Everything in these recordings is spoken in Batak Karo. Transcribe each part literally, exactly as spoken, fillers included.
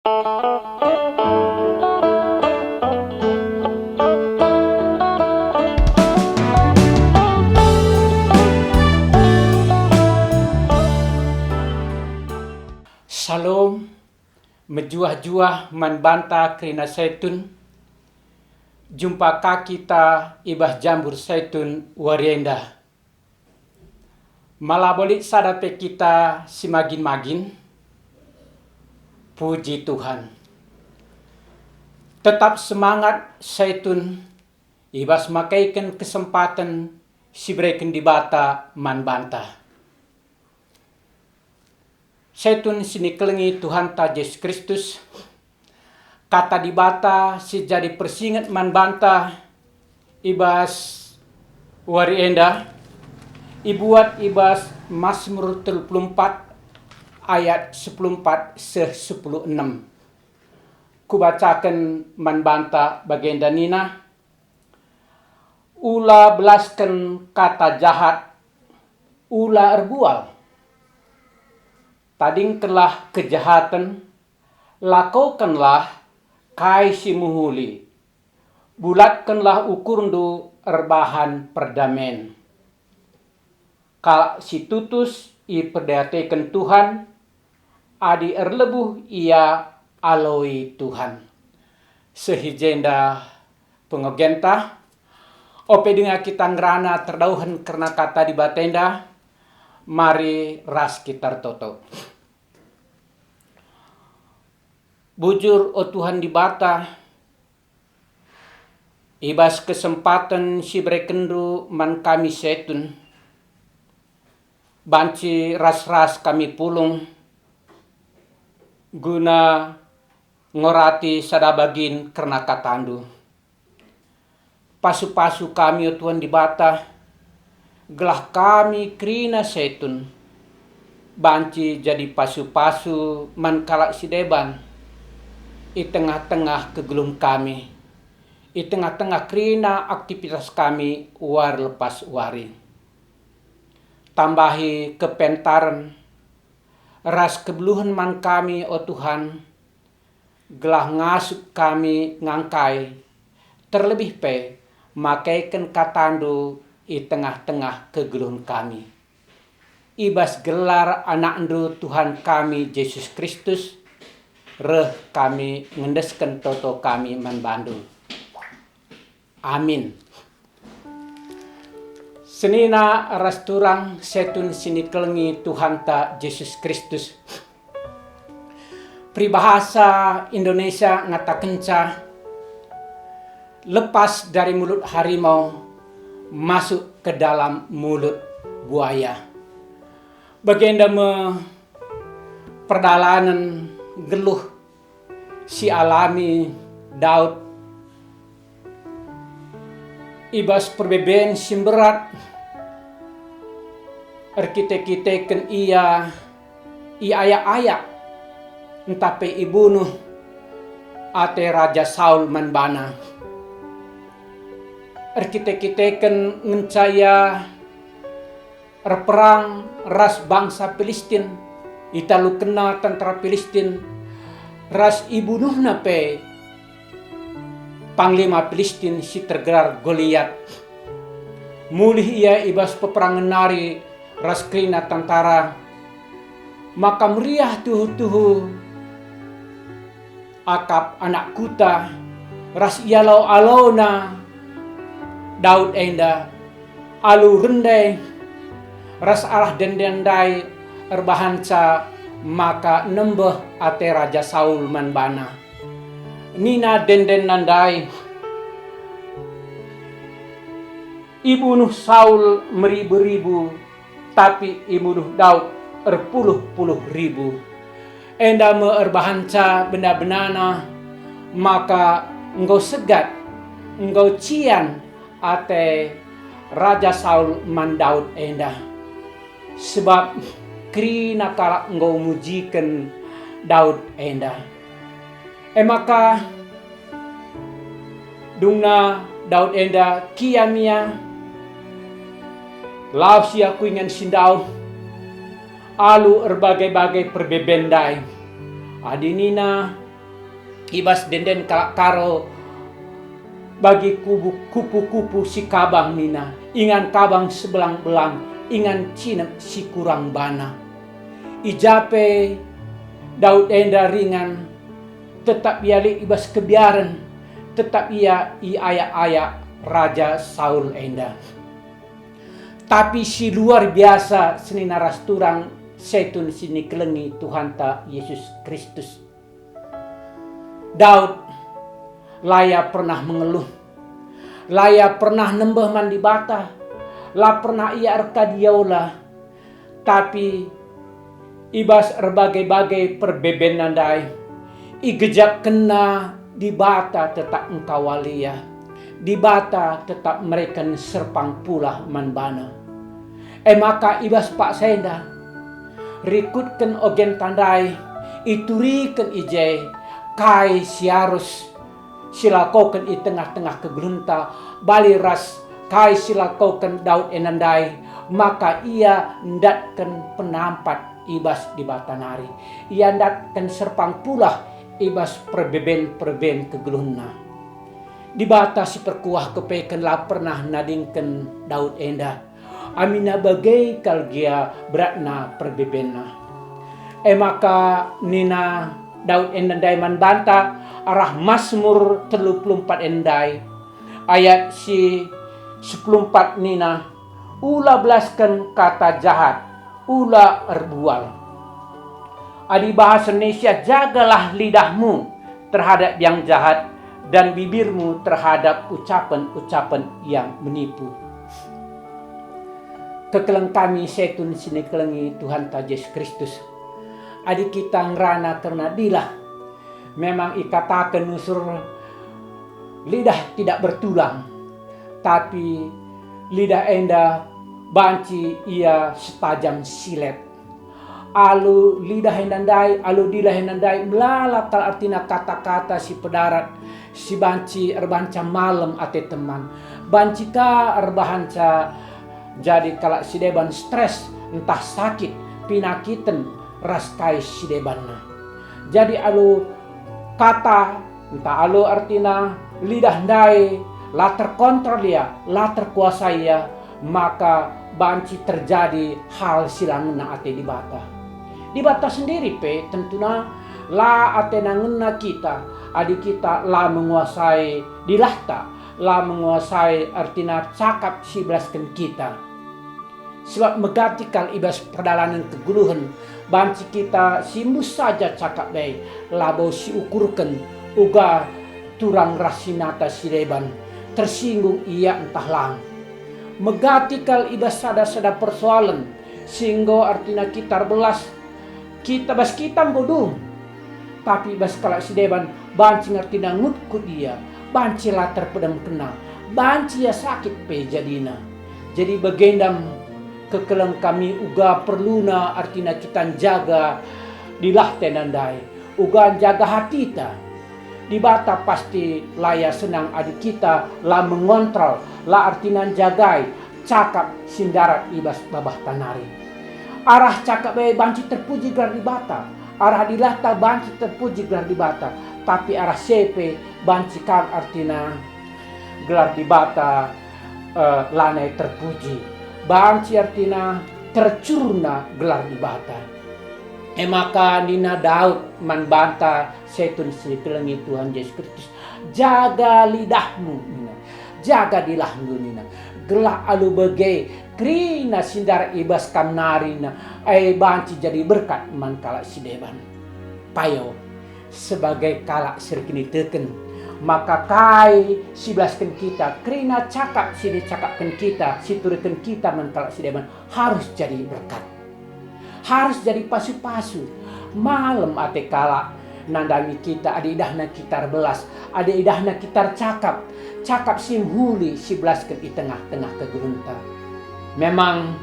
Salom, mejuah-juah man banta kerina Saitun. Jumpa ka kita i bas jambur Saitun wari enda. Malabo lit sada pe kita si magin-magin. Puji Tuhan. Tetap semangat Saitun i bas makaiken kesempaten si ibereken Dibata man banta. Saitun si nikelengi Tuhanta Jesus Kristus, Kata Dibata si jadi persinget man banta i bas wari enda, ibuat i bas Masmur telu puluh empat ayat sepuluh empat seh sepuluh enem. Kubacaken man banta bagenda nina, "Ula belasken kata jahat, ula erbual. Tadingkenlah kejahaten, lakokenlah kai si mehuli. Bulatkenlah ukurndu erbahan perdamen." Kalak si tutus iperdiateken Tuhan, adi erlebuh ia aloi Tuhan. Seh i jenda pengogenta, ope denga kita ngerana terdauhen kerna Kata Dibata enda, mari ras kita ertoto. Bujur, o Tuhan Dibata, i bas kesempaten si iberekenNdu man kami Saitun, banci ras-ras kami pulung guna ngorati sada bagin kerna KataNdu. Pasu-pasu kami, o Tuhan Dibata, gelah kami kerina Saitun banci jadi pasu-pasu man kalak si deban i tengah-tengah kegeluhen kami, i tengah-tengah kerina aktivitas kami wari lepas wari. Tambahi kepentaren ras kebeluhen man kami, o Tuhan, gelah ngasup kami ngangkai, terlebih pe makaiken KataNdu i tengah-tengah kegeluhen kami. I bas gelar AnakNdu Tuhan kami Jesus Kristus, reh kami ngendesken toto kami man baNdu. Amin. Senina ras turang Saitun si nikelengi Tuhanta Jesus Kristus. Peribahasa Indonesia ngatakenca, "Lepas dari mulut harimau, masuk ke dalam mulut buaya." Bagenda me perdalanen geluh si alami Daud i bas perbeben si mberat. Erkite-kiteken ia iayak-ayak, ntah pe ibunuh ate Raja Saul man bana. Erkite-kiteken ngenca ia erperang ras bangsa Pilistin, italukenna tentara Pilistin, ras ibunuhna pe panglima Pilistin si tergelar Goliat. Mulih ia i bas peperangen nari ras kerina tentara, maka meriah tuhu-tuhu Akab anak kuta ras ialo-alona Daud enda alu rende ras arah denden ndai erbahanca maka nembeh ate Raja Saul man bana. Nina dendenna ndai, "Ibunuh Saul meribu-ribu, tapi ibunuh Daud erpuluh-puluh ribu. Enda me erbahanca bena-benana maka enggo segat, enggo cian ate Raja Saul man Daud enda, sebab kerina kalak enggo mujiken Daud enda." E maka, dungna Daud enda kiam ia, lawes ia ku ingan si ndauh alu erbagai-bagai perbeben ndai. Adi nina i bas ende-enden kalak Karo bagi kubu-, kupu-kupu si kabang nina, "Ingan kabang sebelang-belang, ingan cinep si kurang bana." I ja pe Daud enda ringan, tetap ia lit i bas kebiaren, tetap ia iayak-ayak Raja Saul enda. Tapi si luar biasa senina ras turang setun si nikelengi Tuhanta Jesus Kristus. Daud la ia pernah mengeluh, la ia pernah nembeh man Dibata, la pernah ia erkadiola, tapi i bas erbage-bage perbebenna ndai, igejapkenna Dibata tetap engkawal ia, Dibata tetap mereken serpang pulah man bana. E maka i bas paksa enda, rikutken ogenta ndai, ituriken i je kai si arus silakoken i tengah-tengah kegeluhenta, bali ras kai silakoken Daud enda ndai, maka ia ndatken penampat i bas Dibata nari. Ia ndatken serpang pulah i bas perbeben-perbeben kegeluhenna. Dibata si perkuah kepeken la pernah nadingken Daud enda. Aminna bage kal gia beratna perbebenna. E maka nina Daud enda ndai man banta arah Masmur telu puluh empat enda ndai, ayat si sepuluh empat nina, "Ula belasken kata jahat, ula erbual." Adi bahasa Indonesia, jagalah lidahmu terhadap yang jahat dan bibirmu terhadap ucapen-ucapen yang menipu. Kekeleng kami setun si nikelengi Tuhanta Jesus Kristus. Adi kita ngerana kerna dilah, memang ikataken nusur lidah tidak bertulang, tapi lidah enda banci ia setajam silet. Alu lidah enda ndai, alu dilah enda ndai, melala kal artina kata-kata si pedarat, si banci erbahanca malem ate teman. Banci ka erbahanca jadi kalak si deban stres, ntah sakit, pinakiten, ras kai si debanna. Jadi alu kata, ntah alu artina lidah ndai la terkontrol ia, la terkuasai ia, maka banci terjadi hal si la ngena ate Dibata. Dibata sendiri pe tentuna la atena ngena kita adi kita la menguasai dilahta, la menguasai artina cakap si belasken kita. Sebab megati kal i bas perdalanen kegeluhen, banci kita simbus saja cakap e, labo siukurken uga turang ras si nata si deban, tersinggung ia ntah lang. Megati kal i bas sada-sada persoalen, si enggo artina kita erbelas, kita bas kita enggo dung. Tapi bas kalak si deban banci ngertina ngutkut ia, banci la terpedamkenna, banci ia sakit pe jadina. Jadi bagenda me kekeleng kami uga perluna artina kita njaga dilahta enda ndai, uga njaga hatita. Dibata pasti la ia senang adi kita la mengontrol, la artina njagai cakap si ndarat i bas babahta nari. Arah cakap e banci terpuji gelar Dibata, arah dilahta banci terpuji gelar Dibata, tapi arah si e pe banci kal artina gelar Dibata, eh, lanai terpuji, banci artina tercurna gelar Dibata. E maka nina Daud man banta setun si nikelengi Tuhan Jesus Kristus, "Jaga lidahndu," nina, "jaga dilahndu," nina, "gelah alu bage kerina si ndarat i bas kam nari nina, e banci jadi berkat man kalak si deban." Payo, sebagai kalak si erkiniteken, maka kai si belasken kita, kerina cakap si icakapken kita, si ituriken kita man kalak si deban, harus jadi berkat. Harus jadi pasu-pasu. Malem ate kalak nandangi kita adi idahna kita erbelas, adi idahna kita ercakap, cakap si mehuli si belasken i tengah-tengah kegeluhenta. Memang,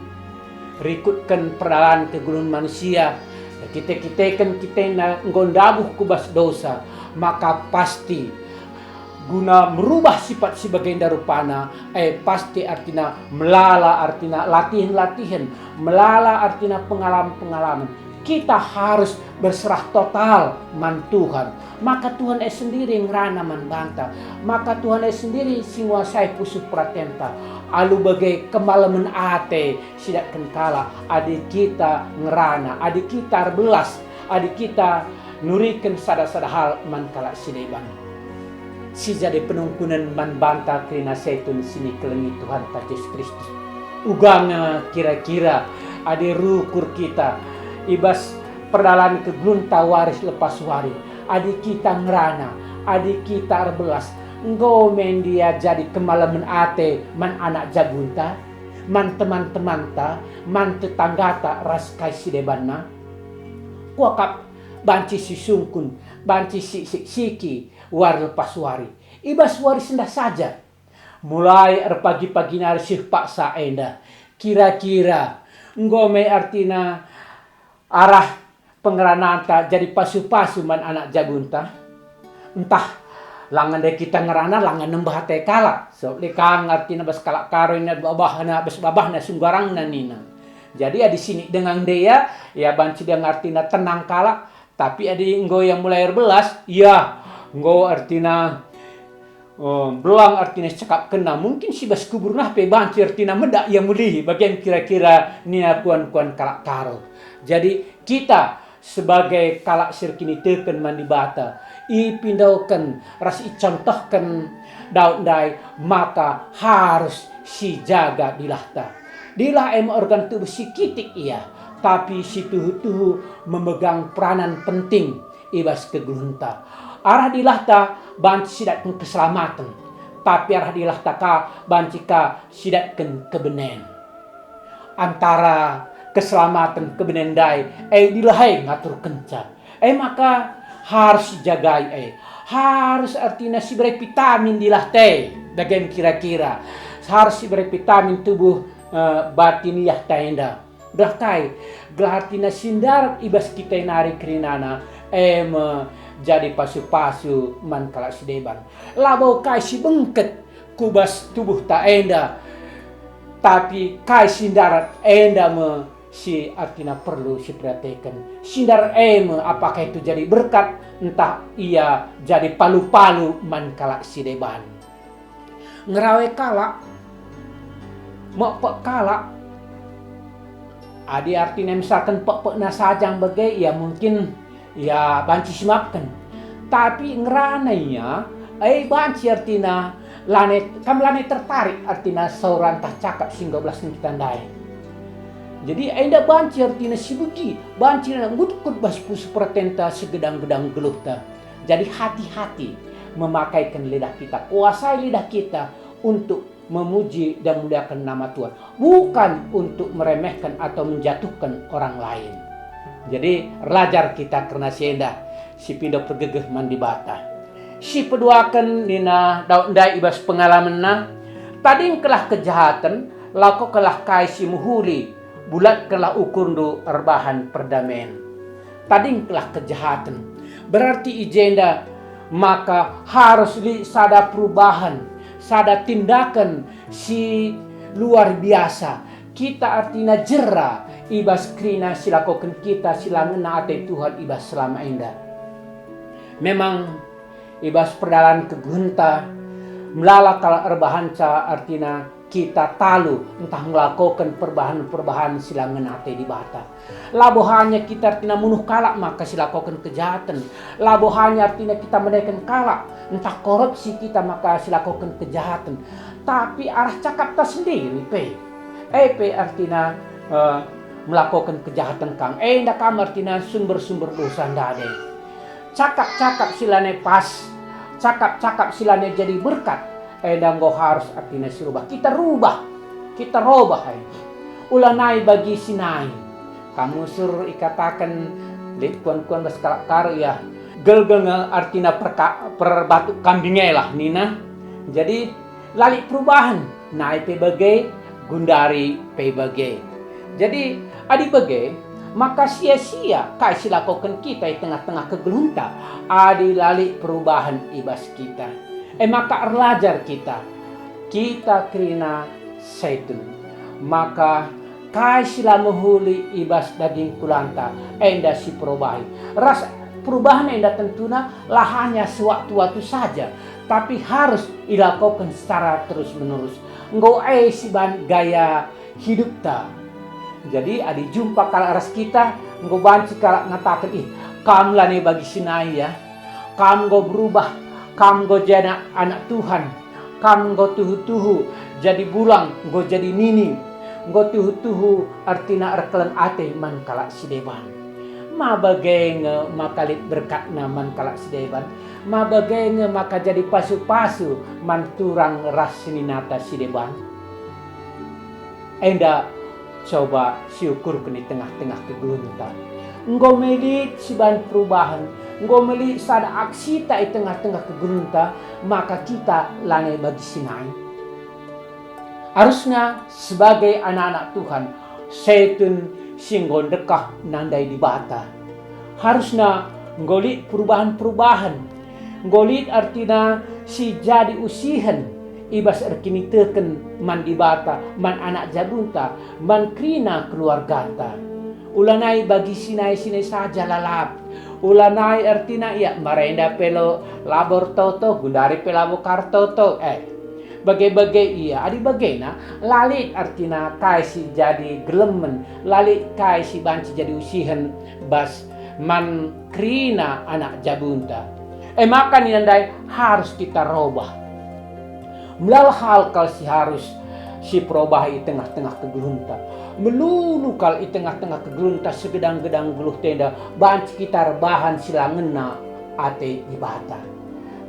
rikutken perdalanen kegeluhen manusia, erkite-kiteken kita enda enggo ndabuh ku bas dosa, maka pasti guna merubah sipat si bagenda rupana, e pasti artina melala artina latihen-latihen, melala artina pengalamen-pengalamen. Kita harus berserah total man Tuhan. Maka Tuhan e sendiri ngerana man banta. Maka Tuhan e sendiri si nguasai pusuh peratenta. Alu bage kemalemen ate sidatken kalak, adi kita ngerana, adi kita erbelas, adi kita nuriken sada-sada hal man kalak si deban. Si jadi penungkunen man banta kerina setun si nikelengi Tuhanta Jesus Kristus. Uga nge kira-kira adi rukur kita i bas perdalan kegeluhenta wari lepas wari, adi kita ngerana, adi kita erbelas, enggo me ndia jadi kemalemen ate man anak jabunta, man teman-temanta, man tetanggata ras kai si debanna? Kuakap banci sisungkun, banci siksik-siki wari lepas wari, i bas wari sendah saja. Mulai erpagi-pagi nari seh paksa enda, kira-kira enggo me artina arah pengerananta jadi pasu-pasu man anak jabunta? Ntah langa ndai kita ngerana langa nembeh ate kalak, so lekang artina bas kalak Karo ina babahna, bas babahna sunggarangna nina. Jadi adi sinik denga ndai ia, ia banci denga artina tenang kalak, tapi adi enggo ia mulai erbelas, ia enggo artina, eh, belang artina cakapkenna, mungkin si bas kuburna pe banci artina medak ia mulihi, bagen kira-kira nina kuan-kuan kalak Karo. Jadi kita sebagai kalak si erkiniteken man Dibata, ipindoken ras icontohken Daud ndai maka harus sijaga dilahta. Dilah e me organ tubuh si kitik ia, tapi si tuhu-tuhu memegang peranan penting i bas kegeluhenta. Arah dilahta banci sidatken keselamaten, tapi arah dilahta ka banci ka sidatken kebenen. Antara keselamaten kebenen ndai, e dilah e ngaturkenca. E maka harus sijagai e. Harus artina sibere vitamin dilahta e, bagen kira-kira. Harus sibere vitamin tubuh, eh, batiniahta enda. Gelah kai? Gelah artina si ndarat i bas kita e nari kerinana, e me jadi pasu-pasu man kalak si deban. Labo kai si bengket ku bas tubuhta enda, tapi kai si ndarat enda me si artina perlu siperdiateken. Si ndarat e me apakah itu jadi berkat, ntah ia jadi palu-palu man kalak si deban. Ngerawe kalak, mekpek kalak, adi artina misalken pekpekna saja bage, ia mungkin ia banci simapken. Tapi ngerana ia, e banci artina lanai, kam lanai tertarik artina saura ntah cakap si enggo belasken kita ndai. Jadi enda banci artina sibegi, banci nggutkut bas pusuh peratenta, segedang-gedang geluhta. Jadi hati-hati memakaiken lidah kita, kuasai lidah kita untuk memuji dan muliaken nama Tuhan, bukan untuk meremehkan atau menjatuhkan orang lain. Jadi, erlajar kita kerna si enda, si pindo pergegeh man Dibata. Si peduaken nina Daud ndai i bas pengalamenna, "Tadingkenlah kejahaten, lakokenlah kai si mehuli, bulatkenlah ukurndu erbahan perdamen." Tadingkenlah kejahaten. Berarti i jenda maka harus lit sada perubahan, sada tindaken si luar biasa. Kita artina jera i bas kerina si lakoken kita si la ngena ate Tuhan i bas selama enda. Memang i bas perdalan kegeluhenta, melala kalak erbahanca artina kita talu ntah ngelakoken perbahan-perbahan si la ngena ate Dibata. Labo hanya kita artina munuh kalak maka si lakoken kejahaten. Labo hanya artina kita meneken kalak, ntah korupsi kita maka si lakoken kejahaten. Tapi arah cakapta sendiri pe. E pe artina, eh, melakoken kejahaten kang. Enda kam artina sumber-sumber dosa ndai. Cakap-cakap si lanai pas, cakap-cakap si lanai jadi berkat, enda enggo harus artina si rubah. Kita rubah, kita robah, e. Ulanai bagi si nai. Kam usur ikataken lit kuan-kuan bas kalak Karo ia. Gelgel nge artina perka-, perbatu kambing e lah nina. Jadi, la lit perubahan, nai pe bage, gundari pe bage. Jadi, adi bage, maka sia-sia kai si lakoken kita i tengah-tengah kegeluhenta, adi la lit perubahan i bas kita. E maka erlajar kita, kita kerina setun. Maka Kai si la mehuli i bas daging kulanta, enda si perubahi. Ras perubahan enda tentuna la hanya sewaktu-waktu saja, tapi harus ilakoken secara terus-menerus. Enggo e si ban gaya hidupta. Jadi, adi jumpa kalak ras kita, enggo banci kalak ngataken, "Ih, kam lanai bagi si nai, ya. Kam enggo berubah, kam enggo jadi anak Tuhan, kam enggo tuhu-tuhu jadi bulang, enggo jadi nini, enggo tuhu-tuhu ertina erkeleng ate man kalak si deban." Ma bage nge maka lit berkatna man kalak si deban? Ma bage nge maka jadi pasu-pasu man turang ras seninata si deban? Enda coba siukurken i tengah-tengah kegeluhenta. Enggo me lit si ban perubahen, enggo me lit sada aksita i tengah-tengah kegeluhenta, maka kita lanai bagi si nai. Arusna sebagai anak-anak Tuhan, setun si enggo ndekah nandai Dibata. Harusna enggo lit perubahen-perubahen, enggo lit ertina si jadi usihen i bas erkiniteken man Dibata, man anak jabunta, man kerina keluarganta. Ulanai bagi si nai-si nai saja lalap. Ulanai ertina ia marenda pe lo labo ertoto, gundari pe labo ka ertoto. Eh, bage-bage ia, adi bagena, la lit ertina kai si jadi gelemen, la lit kai si banci jadi usihen bas man kerina anak jabunta. E maka nina ndai harus kita robah. Melala hal kal si harus si perobahi i tengah-tengah kegeluhenta. Melulu kal i tengah-tengah kegeluhenta segedang-gedang geluhta enda banci kita erbahan si la ngena ate Dibata.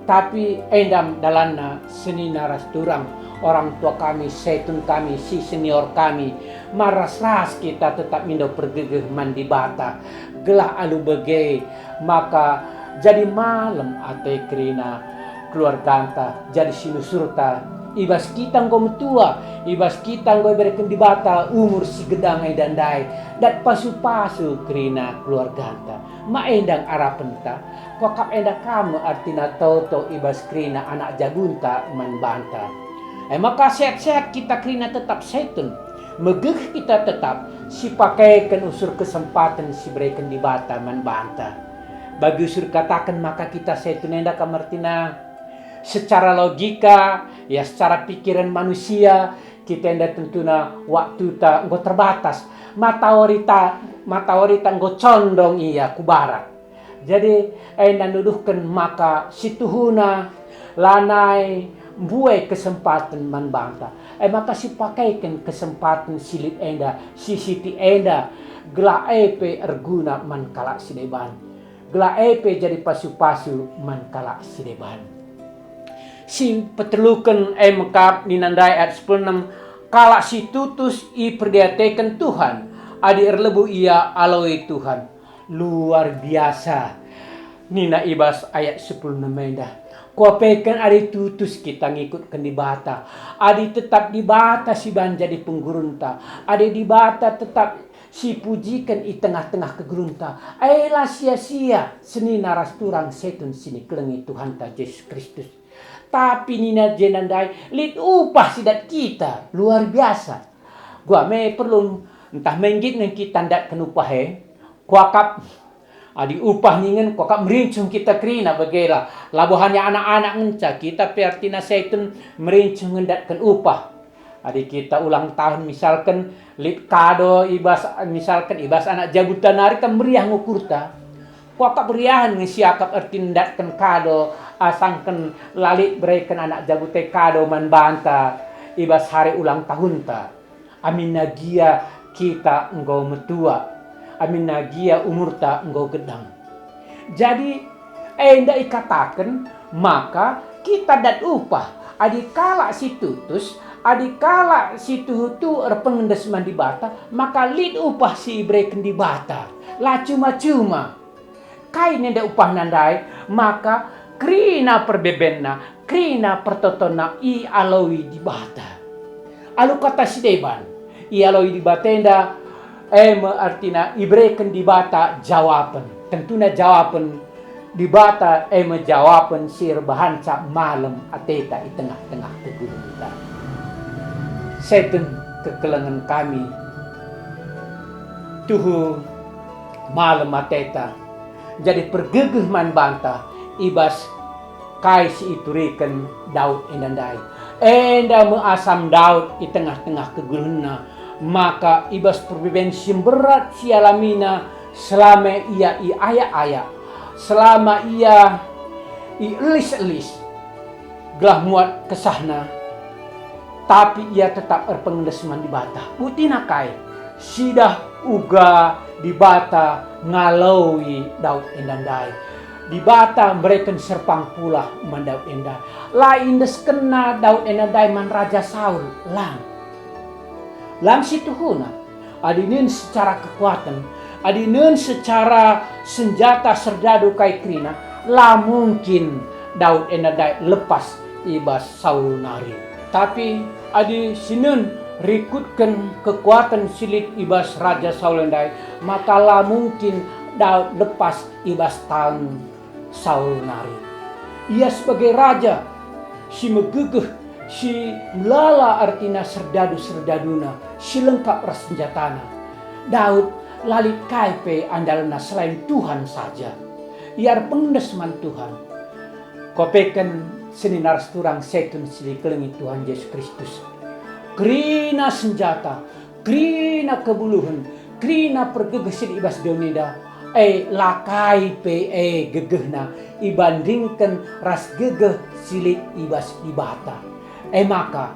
Tapi enda dalanna senina ras turang, orang tua kami, setun kami, si senior kami, ma ras-ras kita tetap mindo pergegeh man Dibata, gelah alu bage maka jadi malem ate kerina keluarganta, jadi sinusurta. I bas kita enggo metua, i bas kita enggo ibereken Dibata umur si gedang enda ndai, dat pasu-pasu kerina keluarganta. Ma enda ngarapenta? Kuakap enda kam me ertina toto i bas kerina anak jabunta man banta. E maka sehat-sehat kita kerina tetap setun, megeh kita tetap, sipakeken usur kesempaten si ibereken Dibata man banta. Bagi usur kataken maka kita setun enda kam ertina secara logika, ya, secara pikiren manusia, kita enda tentuna waktuta enggo terbatas. Matawarita, matawarita enggo condong ia ku barat. Jadi, enda nuduhken maka situhuna lanai mbuai kesempaten man banta. E maka sipakeken kesempaten si lit enda, si sitik enda, gelah e pe erguna man kalak si deban. Gelah e pe jadi pasu-pasu man kalak si deban. Si peteluken e mekap nina ndai ayat sepuluh enem, kalak si tutus iperdiateken Tuhan, adi erlebuh ia aloi Tuhan. Luar biasa. Nina i bas ayat sepuluh enem enda, kuapeken adi tutus kita ngikutken Dibata, adi tetap Dibata si ban jadi penggurunta, adi Dibata tetap sipujiken i tengah-tengah kegeluhenta, e la sia-sia senina ras turang setun si nikelengi Tuhanta Jesus Kristus. Tapi nina jenda ndai, lit upah si dat kita, luar biasa. Gua me perlu ntah menggit nge kita ndatken upah e. Kuakap adi upah ningen, kuakap merincuh kita kerina bagela. Labo hanya anak-anak ngenca, kita pe ertina setun merincuh nge ndatken upah. Adi kita ulang tahun misalken, lit kado i bas, misalken i bas anak jabuta nari kan meriah ngukurta. Kuakap meriahen nge siakap ertina ndatken kado asangken la lit bereken anak jabuta e kado man banta i bas hari ulang tahunta. Aminna gia kita enggo metua, aminna gia umurta enggo gedang. Jadi, enda ikataken maka kita dat upah. Adi kalak si tutus, adi kalak si tuhu-tuhu erpengendes man Dibata, maka lit upah si ibereken Dibata. La cuma-cuma. Kai nenda upahna ndai? Maka kerina perbebenna, kerina pertotonna ialoi Dibata. Alu kata si deban, ialoi Dibata enda, e me artina ibereken Dibata jawapen. Tentuna jawapen Dibata e me jawapen si erbahanca malem ateta i tengah-tengah kegeluhenta. Setun kekelengen kami, Tuhu malem ateta, jadi pergegeh man banta i bas kai si ituriken Daud enda ndai. Enda me asam Daud i tengah-tengah kegeluhenna, maka i bas perbeben si mberat si ialamiNa selama ia iayak-ayak, selama ia ielis-elis, gelah muat kesahna, tapi ia tetap erpengendes man Dibata. Buktina kai? Sidah uga Dibata ngaloi Daud enda ndai. Dibata mereken serpang pulah man Daud enda. La iendeskenNa Daud enda ndai man Raja Saul, lang. Lang situhuna. Adi nen secara kekuatan, adi nen secara senjata serdadu kai kerina, la mungkin Daud enda ndai lepas i bas Saul nari. Tapi adi si nen rikutken kekuatan si lit i bas Raja Saul ndai, maka la mungkin Daud lepas i bas tangan Saul nari. Ia sebagai raja si megegeh, si melala, artina serdadu-serdaduna, si lengkap ras senjatana. Daud la lit kai pe andalna selain Tuhan saja. Ia erpengendes man Tuhan. Kopeken senina ras turang setun si dikelengi Tuhan Jesus Kristus. Kerina senjata, kerina kegeluhen, kerina pergegeh si lit i bas doni enda, e la kai pe e gegehna ibandingken ras gegeh si lit i bas Dibata. E maka,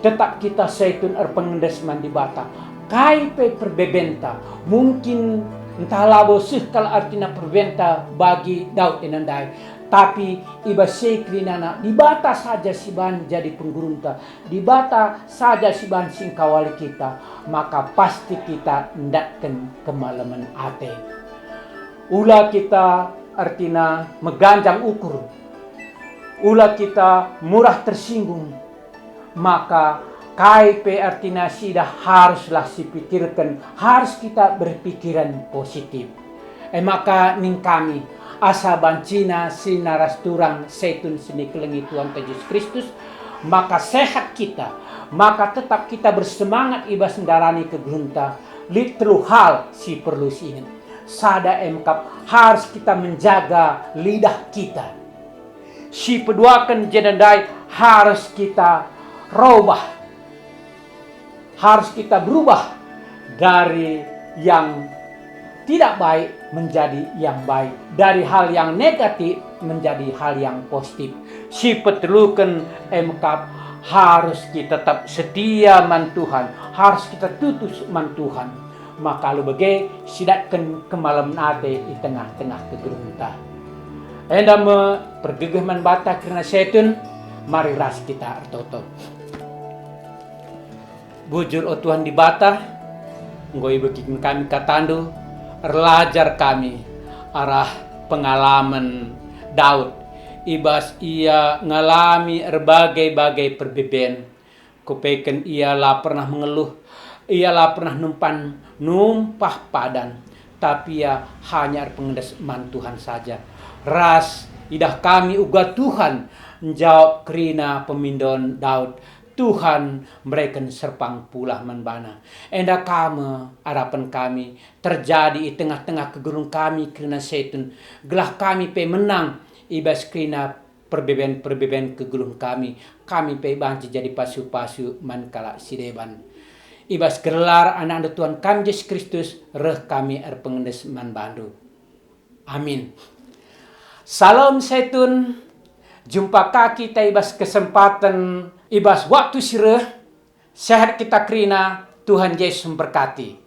tetap kita setun erpengendes man Dibata. Kai pe perbebenta, mungkin ntah labo seh kal artina perbebenta bagi Daud enda ndai, tapi i bas si kerinana Dibata saja si banci jadi penggurunta, Dibata saja si banci ngkawali kita, maka pasti kita ndatken kemalemen ate. Ula kita artina meganjang ukur, ula kita murah tersinggung, maka kai pe artina sidah haruslah sipikirken, harus kita berpikiran positif. E maka ning kami, asa bancina senina ras turang setun si dikelengi Tuhanta Jesus Kristus, maka sehat kita, maka tetap kita bersemangat i bas ndarani kegeluhenta, lit telu hal si perlu siinget. Sada e mekap, harus kita menjaga lidah kita. Si peduaken jenda ndai, harus kita robah. Harus kita berubah dari yang tidak baik menjadi yang baik, dari hal yang negatif menjadi hal yang positif. Si peteluken e mekap, harus kita tetap setia man Tuhan, harus kita tutus man Tuhan. Maka alu bage sidatken kemalemen ate i tengah-tengah kegeluhenta. Enda me pergegeh man banta kerina setun, mari ras kita ertoto. Bujur, o Tuhan Dibata, enggo ibegiken kami kataNdu, erlajar kami arah pengalamen Daud, i bas ia ngalami erbagai-bagai perbeben. Kupeken ia la pernah mengeluh, ia la pernah numpan numpah padan, tapi ia hanya erpengendes man Tuhan saja. Ras idah kami uga Tuhan njawab kerina pemindon Daud, Tuhan mereken serpang pulah man bana. Enda ka me arapen kami terjadi i tengah-tengah kegeluhen kami kerina setun, gelah kami pe menang i bas kerina perbeben-perbeben kegeluhen kami, kami pe banci jadi pasu-pasu man kalak si deban. I bas gelar AnakNdu Tuhan kami Jesus Kristus, reh kami erpengendes man baNdu. Amin. Salam setun, jumpa ka kita i bas kesempaten, i bas waktu si reh. Sehat kita kerina, Tuhan Jesus memberkati.